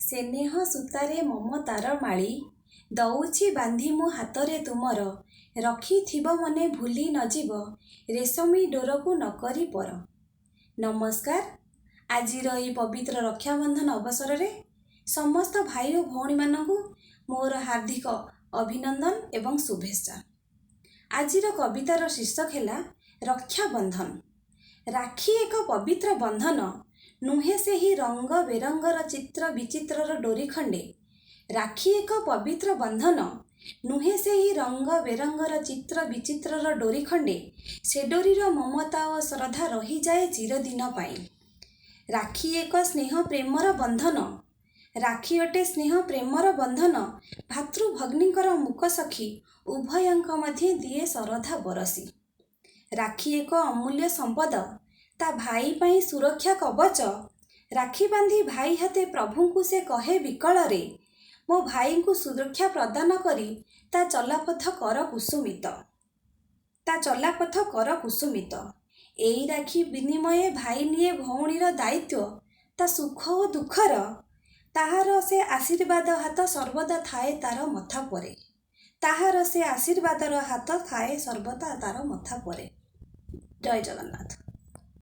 ସେନେହ ସୂତାରେ ମମତାର ମାଳି ଦଉଛି ବାନ୍ଧି ମୁଁ ହାତରେ ତୁମର, ରଖିଥିବ ମନେ ଭୁଲି ନଯିବ, ରେଶମୀ ଡୋରକୁ ନକରି ପର। ନମସ୍କାର। ଆଜିର ଏହି ପବିତ୍ର ରକ୍ଷାବନ୍ଧନ ଅବସରରେ ସମସ୍ତ ଭାଇ ଓ ଭଉଣୀମାନଙ୍କୁ ମୋର ହାର୍ଦ୍ଦିକ ଅଭିନନ୍ଦନ ଏବଂ ଶୁଭେଚ୍ଛା। ଆଜିର କବିତାର ଶୀର୍ଷକ ହେଲା ରକ୍ଷାବନ୍ଧନ। ରାକ୍ଷୀ ଏକ ପବିତ୍ର ବନ୍ଧନ ନୁହେଁ, ସେହି ରଙ୍ଗ ବେରଙ୍ଗର ଚିତ୍ର ବିଚିତ୍ରର ଡୋରି ଖଣ୍ଡେ। ରାକ୍ଷୀ ଏକ ପବିତ୍ର ବନ୍ଧନ ନୁହେଁ, ସେହି ରଙ୍ଗ ବେରଙ୍ଗର ଚିତ୍ର ବିଚିତ୍ରର ଡୋରି ଖଣ୍ଡେ। ସେ ଡୋରିର ମମତା ଓ ଶ୍ରଦ୍ଧା ରହିଯାଏ ଚିରଦିନ ପାଇଁ। ରାକ୍ଷୀ ଏକ ସ୍ନେହ ପ୍ରେମର ବନ୍ଧନ। ରାକ୍ଷୀ ଅଟେ ସ୍ନେହ ପ୍ରେମର ବନ୍ଧନ, ଭାତୃଭଗ୍ନୀଙ୍କର ମୂକ ସଖୀ, ଉଭୟଙ୍କ ମଧ୍ୟେ ଦିଏ ଶରଧା ବରସି। ରାକ୍ଷୀ ଏକ ଅମୂଲ୍ୟ ସମ୍ପଦ, ତା ଭାଇ ପାଇଁ ସୁରକ୍ଷା କବଚ। ରାକ୍ଷୀ ବାନ୍ଧି ଭାଇ ହାତେ ପ୍ରଭୁଙ୍କୁ ସେ କହେ ବିକଳରେ, ମୋ ଭାଇଙ୍କୁ ସୁରକ୍ଷା ପ୍ରଦାନ କରି ତା ଚଲାପଥ କର କୁସୁମିତ, ତା ଚଲାପଥ କର କୁସୁମିତ। ଏଇ ରାକ୍ଷୀ ବିନିମୟେ ଭାଇ ନିଏ ଭଉଣୀର ଦାୟିତ୍ୱ ତା ସୁଖ ଓ ଦୁଃଖର। ତାହାର ସେ ଆଶୀର୍ବାଦ ହାତ ସର୍ବଦା ଥାଏ ତାର ମଥା ପରେ। ତାହାର ସେ ଆଶୀର୍ବାଦର ହାତ ଥାଏ ସର୍ବଦା ତାର ମଥା ପରେ। ଜୟ ଜଗନ୍ନାଥ।